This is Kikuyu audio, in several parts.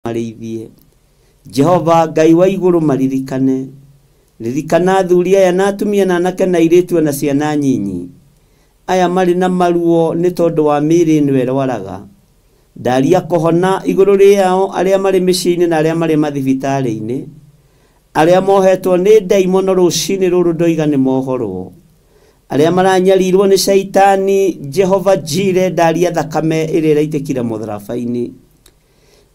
Marĩithie Jehova Ngai wa igũrũ, maririkane. Ririkana athuri aya na atumia na anake na airĩtu na ciana nyinyi aya marĩ na maruo nĩ tondũ wa mĩĩrĩ ĩno ĩrwaraga. Ndaria kũhona igũrũ rĩao, arĩa marĩ mĩciĩ-inĩ na arĩa marĩ mathibitarĩ-inĩ, arĩa mohetwo nĩ ndaimono rũcinĩ rũrũ ndoiga nĩ mohorwo, arĩa maranyarirwo nĩ caitani. Jehova Jire, ndaria thakame ĩrĩa ĩraitĩkire mũtharaba-inĩ.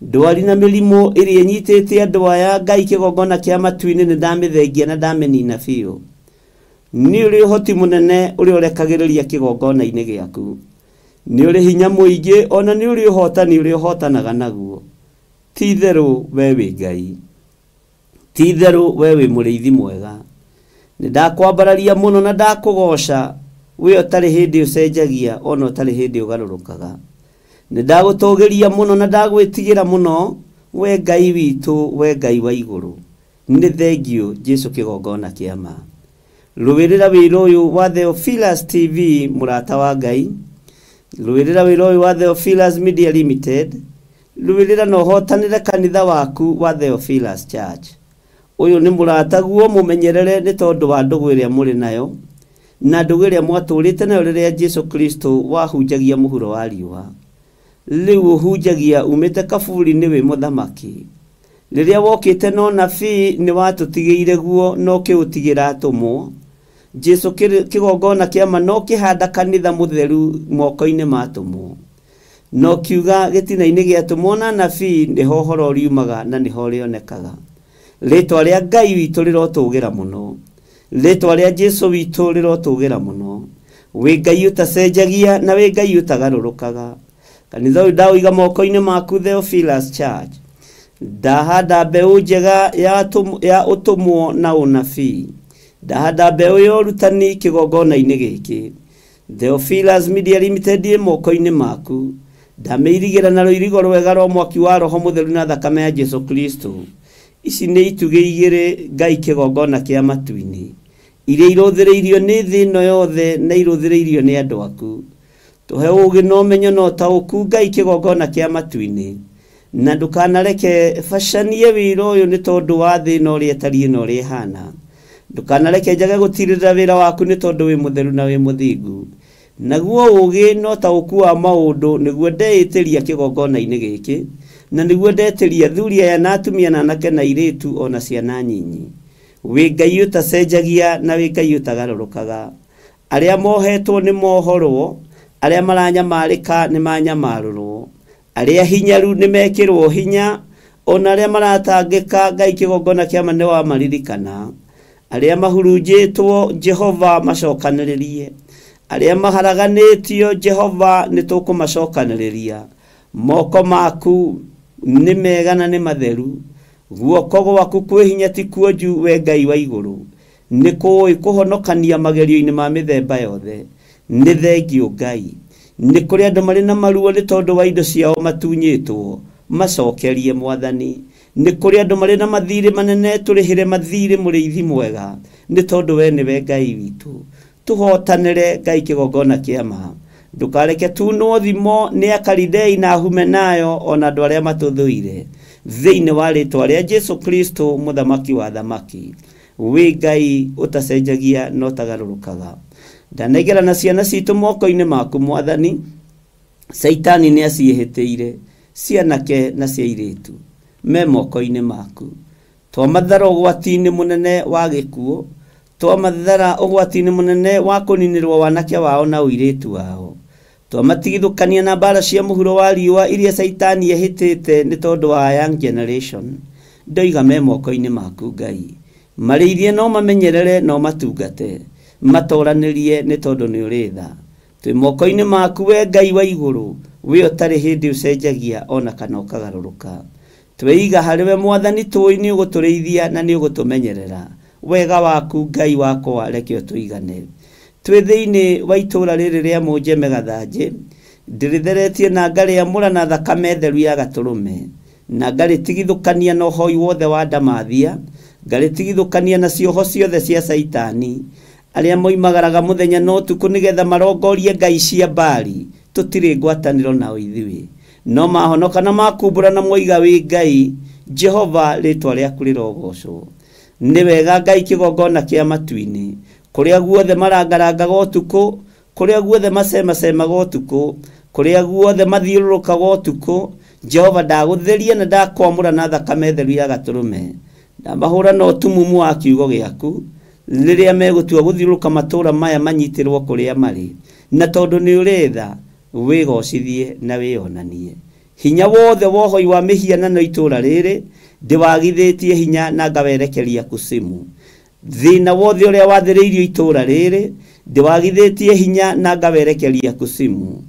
Ndwari na mĩrimũ ĩrĩa ĩnyitĩte andũ aya, Ngai kĩgongona kĩa matu-inĩ, nĩ ndamĩthengia na ndamĩnina biũ. Nĩ ũrĩ ũhoti mũnene ũrĩa ũrekagĩrĩria kĩgongona-inĩ gĩaku, nĩ ũrĩ hinya mũingĩ, ona nĩ ũrĩ ũhotani ũrĩa ũhotanaga naguo. Ti itherũ we wĩ Ngai, ti itherũ we wĩ mũrĩithi mwega. Nĩ ndakwambararia mũno na ndakũgoca, we ũtarĩ hĩndĩ ũcenjagia ona ũtarĩ hĩndĩ ũgarũrũkaga. Nĩ ndagũtũgĩria mũno na ndagwĩtigĩra mũno, we Ngai witũ, we Ngai wa igũrũ. Nĩ thengiũ Jesu kĩgongona kĩa ma. Rũĩrĩra wĩra ũyũ wa Theophilus TV, mũrata wa Ngai. Rũĩrĩra wĩra ũyũ wa Theophilus Media Limited. Rũĩrĩra na ũhotanĩre kanitha waku wa Theophilus Church. Ũyũ nĩ mũrataguo, mũmenyerere nĩ tondũ wa ndũgũ ĩrĩa mũrĩ nayo na ndũgũ ĩrĩa mwatũrĩte nayo rĩrĩa Jesu Kristo wahunjagia mũhuro wa riũa. Rĩu ũhunjagia umĩte kaburi-inĩ wĩ mũthamaki. Rĩrĩa wokĩte no nabii nĩ watũtigĩire guo na ũkĩũtigĩra atũmwo. Jesu kĩgongona kĩa ma no kĩhanda kanitha mũtheru moko-inĩ ma atũmwo, no kiuga gĩtina-inĩ gĩa atũmwo na nabii nĩho ũhoro ũriumaga na nĩho ũrĩonekaga. Rĩtwa rĩa Ngai witũ rĩrotũgĩra mũno, rĩtwa rĩa Jesu witũ rĩrotũgĩra mũno. Wĩ Ngai ũtacenjagia na wĩ Ngai ũtagarũrũkaga. Kanitha ũyũ ndaũiga moko-inĩ maku, Theophilus Church. Ndahanda mbeũ njega ya ũtũmwo na ũnabii, ndahanda mbeũ ya ũrutani kĩgongona-inĩ gĩkĩ. Theophilus Media Limited ĩ moko-inĩ maku. Ndamĩirigĩra na rũirigo rwega rwa mwaki wa Roho Mũtheru na thakame ya Jesu Kristo. Ici nĩ itugĩ igĩrĩ, Ngai kĩgongona kĩa matu-inĩ, iria irũthĩrĩirio nĩ thĩ ĩno yothe na irũthĩrĩirio nĩ andũ aku. Tũhe ũũgĩ na ũmenyo na ũtaũku, Ngai kĩgongona kĩa matu-inĩ, na ndũkanareke bacanie wĩra ũyũ nĩ tondũ wa thĩ ĩno ũrĩa ĩtariĩ na ũrĩa ĩhana. Ndũkanareke njage gũtirĩrĩra wĩra waku nĩ tondũ wĩ mũtheru na wĩ mũthingu. Naguo ũũgĩ na ũtaũku wa maũndũ nĩguo ndeĩtĩria kĩgongona-inĩ gĩkĩ, na nĩguo ndetĩria athuri aya na atumia na anake na airĩtu ona ciana nyinyi. Wĩ Ngai ũtacenjagia na wĩ Ngai ũtagarũrũkaga. Arĩa mohetwo nĩ mohorwo, arĩa maranyamarĩka nĩ manyamarũrwo, arĩa hinyaru nĩ mekĩrwo hinya, ona arĩa maratangĩka, Ngai kĩgongona kĩa ma nĩ wamaririkana. Arĩa mahurunjĩtwo, Jehova macokanĩrĩrie. Arĩa maharaganĩtio, Jehova nĩ tũkũmacokanĩrĩria. Moko maku nĩ mega na nĩ matheru, guoko gwaku kwĩ hinya ti kuonju, we Ngai wa igũrũ. Nĩ kũĩ kũhonokania magerio-inĩ ma mĩthemba yothe. Nĩ thengiũ Ngai. Nĩ kũrĩ andũ marĩ na maruo nĩ tondũ wa indo ciao matunyĩtwo, macokerie Mwathani. Nĩ kũrĩ andũ marĩ na mathirĩ manene, tũrĩhĩre mathirĩ mũrĩithi mwega, nĩ tondũ we nĩwe Ngai witũ. Tũhotanĩre Ngai kĩgongona kĩa ma. Ndũkareke tunwo thimo nĩ Akaridei na Ahumenayo ona andũ arĩa matũthũire, thĩinĩ wa rĩtwa rĩa Jesu Kristo mũthamaki wa thamaki. Wĩ Ngai ũtacenjagia na ũtagarũrũkaga. Ndanengera na ciana citũ moko-inĩ maku Mwathani. Caitani nĩ aciĩhĩtĩire, cianake na cia airĩtu me moko-inĩ maku. Twamathara ũgwati-inĩ mũnene wa gĩkuũ, twamathara ũgwati-inĩ mũnene wa kũninĩrwo wanake wao na ũirĩtu wao. Twamatigithũkania na mbara cia mũhuro wa riũa iria caitani ehĩtĩte nĩ tondũ wa young generation. Ndoiga me moko-inĩ maku Ngai. Marĩithie no mamenyerere no matungate, matoranĩrie nĩ tondũ nĩ ũrĩ tha. Twĩ moko-inĩ maku we Ngai wa igũrũ, we ũtarĩ hĩndĩ ũcenjagia ona kana ũkagarũrũka. Tweiga harĩ we Mwathani, tũĩ nĩ ũgũtũrĩithia na nĩ ũgũtũmenyerera. Wega waku Ngai wakwa reke ũtũigane. Twĩ thĩinĩ wa itũũra rĩrĩ rĩa Mũnjeme Gathanjĩ, ndĩrĩtheretie na ngarĩamũra na thakame theru ya gatũrũme, na ngarĩtigithũkania na ũhoi wothe wa ndamathia, ngarĩtigithũkania na cioho ciothe cia caitani. Arĩa moimagaraga mũthenya na ũtukũ nĩgetha marongorie ngai cia Baali, tũtirĩ ngwatanĩro nao ithuĩ. No mahonoka na makumbũra na moiga wĩ Ngai, Jehova rĩtwa rĩaku rĩrogocwo. Nĩ wega Ngai kĩgongona kĩa matu-inĩ, kũrĩa guothe marangarangaga ũtukũ, kũrĩa guothe macemacemaga ũtukũ, kũrĩa guothe mathiũrũrũkaga ũtukũ, Jehova ndagũtheria na ndakwamũra na thakame theru ya gatũrũme. Ndamahũra na ũtumumu wa kiugo gĩaku rĩrĩa megũtua gũthiũrũrũka matũũra maya manyitĩrwo kũrĩa marĩ, na tondũ nĩ ũrĩ tha wĩgocithie na wĩonanie. Hinya wothe wohoi wa mĩhianano itũũra rĩrĩ ndĩwagithĩtie hinya na ngawerekeria kusimu. Thĩna wothe ũrĩa wathĩrĩirio itũũra rĩrĩ ndĩwagithĩtie hinya na ngawerekeria kusimu.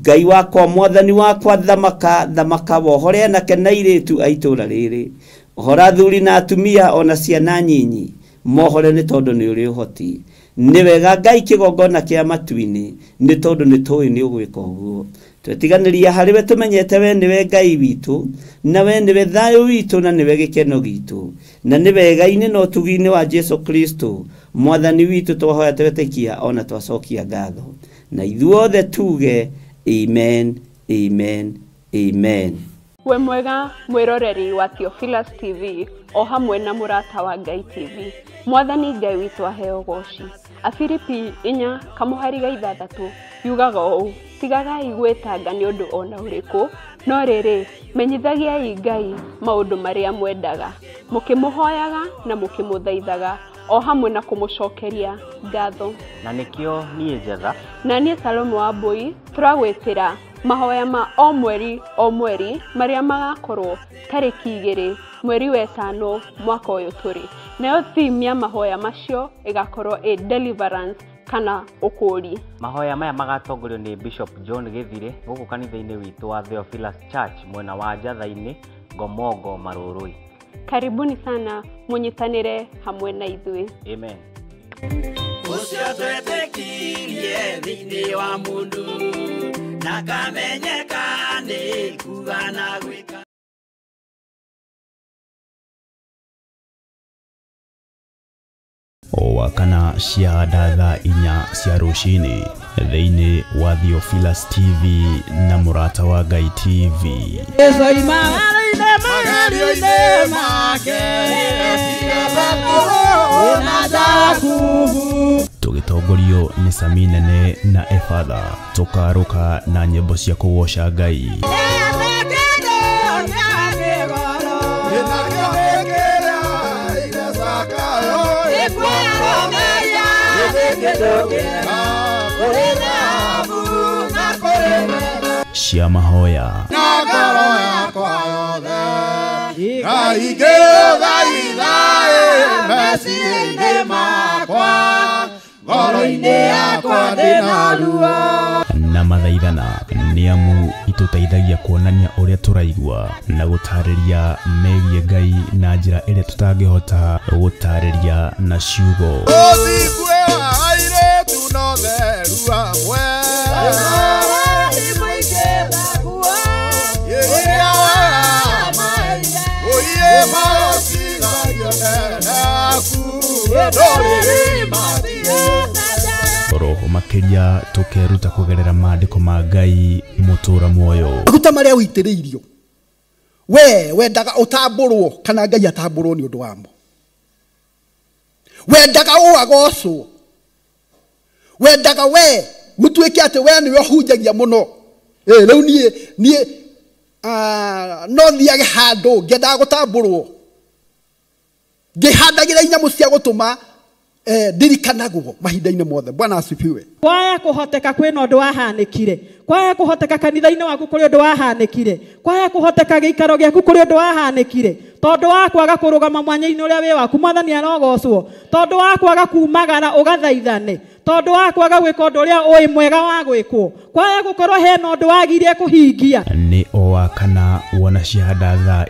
Ngai wakwa mwathani wakwa thamaka thamaka wohore anake na airĩtu a itũũra rĩrĩ, ohora athuri na atumia ona ciana nyinyi mohore nĩ tondũ nĩ ũrĩ ũhoti. Nĩ wega Ngai kĩgongona kĩa matu-inĩ, nĩ tondũ nĩ tũĩ nĩ ũgwĩka ũguo. Twetiganĩria harĩ we tũmenyete we nĩwe Ngai witũ, na we nĩwe thayũ witũ, na nĩwe gĩkeno gitũ, na nĩ wega-inĩ na ũtugi-inĩ wa Jesu Kristo mwathani witũ twahoya twetĩkia ona twacokia ngatho, na ithuothe tuge amen, amen, amen. We mwega mwĩroreri wa Theophilus TV o hamwe na mũrata wa Ngai TV. Mwathani Ngai witũ aheo goci. Afilipi 4:6 yugaga ũũ, tigagai gwĩtanga nĩ ũndũ ona ũrĩkũ, no rĩrĩ menyithagiai Ngai maũndũ marĩa mwendaga, mũkĩmũhoyaga na mũkĩmũthaithaga o hamwe na kũmũcokeria ngatho. Na nĩkĩo niĩ Njetha na niĩ Salome wa Mbui tũragwĩtĩra mahoya ma o mweri o mweri marĩa magakorwo tarĩki 2 mweri wa 5 mwaka ũyũ tũrĩ. Nayo theme ya mahoya macio ĩgakorwo ĩ deliverance kana ũkũũri. Mahoya maya magatongorio nĩ Bishop John Gĩthire gũkũ kanitha-inĩ witũ wa Theophilus Church mwena wa Njatha-inĩ, Ngomongo, Marũrũi. Karibuni sana mũnyitanĩre hamwe na ithuĩ. Amen. Ũcio twetĩkirie thĩinĩ wa mũndũ na kamenyeka nĩ kuga na gwĩka. O wakana cia thaa 4 cia rũcinĩ thĩinĩ wa Theophilus TV na mũrata wa Ngai TV. Tũgĩtongorio nĩ Sami Nene na Efatha, tũkarũka na nyĩmbo cia kũgoca Ngai. Cia mahoya na mathaithana nĩ amu itũteithagia kuonania ũrĩa tũraigua na gũtarĩria megiĩ Ngai na njĩra ĩrĩa tũtangĩhota gũtarĩria na ciugo. Roho makĩria tũkeruta kũgerera maandĩko ma Ngai mũtũra muoyo. Maguta marĩa ũitĩrĩirio we wendaga ũtambũrwo kana Ngai atambũrwo nĩ ũndũ wamo, wendaga ũagocwo, wendaga we gũtuĩke atĩ we nĩwe ũhunjagia mũno. Rĩu niĩ no thiage handũ ngĩendaga gũtambũrwo, ngĩhandagĩra inyamũ cia gũtũma ndirikanagwo mahinda-inĩ mothe. Bwana asifiwe. Kwaya kũhoteka kwĩna ũndũ wahanĩkire, kwaya kũhoteka kanitha-inĩ waku kũrĩ ũndũ wahanĩkire, kwaya kũhoteka gĩikaro gĩaku kũrĩ ũndũ wahanĩkire, tondũ wa kwaga kũrũgama mwanya-inĩ ũrĩa wĩ waku mwathani arogocwo, tondũ wa kwaga kumagara ũgathaithane, tondũ wa kwaga gwĩka ũndũ ũrĩa ũĩ mwega wa gwĩkwo, kwaya gũkorwo hena ũndũ wagirie kũhingia. Nĩ o wa kana wona cia thaa